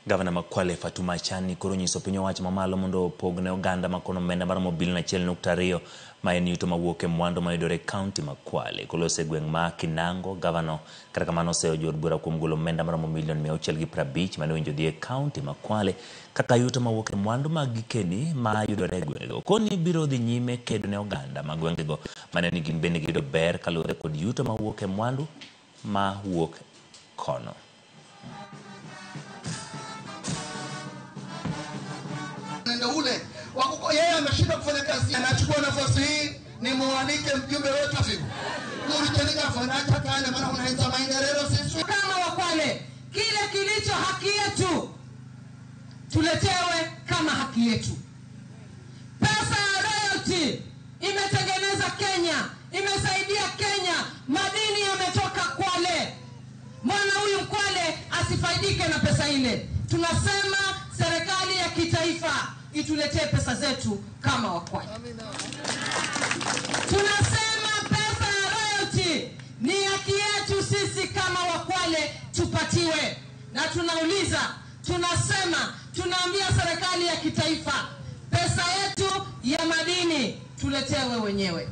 Gavana ma Kwale Fatuma Achani koro onyiso piny owacho mamalo mondo opog ne oganda ma kono omenda maromo bilion 1.2 ma en yuto mawuok e mwandu mayudore e kaunti ma Kwale. Koloso e gweng' ma Kinango, gavano kata kamano oseyo jood bura kuom golo omenda maromo milion 650 mane owinjo dhi e kaunti ma Kwale kaka yuto mawuok e mwandu mag gikeni ma yudore e gwengego. Koni biro dhi nyime kedo ne oganda ma gwengego mane ni gin bende giyudo ber kaluwore kod yuto mawuok e mwandu ma wuok kono. Nenda ule wako yeye ameshindwa kufanya kazi, anachukua nafasi hii ni mualike mjumbe wetu maana unaenza maendeleo sisi kama Wakwale, kile kilicho haki yetu tuletewe kama haki yetu. Pesa ya royalty imetengeneza Kenya, imesaidia Kenya, madini yametoka Kwale. Mwana huyu Mkwale asifaidike na pesa ile. Tunasema serikali ya kitaifa ituletee pesa zetu kama Wakwale. Tunasema pesa ya royalty ni haki yetu sisi kama Wakwale tupatiwe. Na tunauliza, tunasema, tunaambia serikali ya kitaifa pesa yetu ya madini tuletewe wenyewe.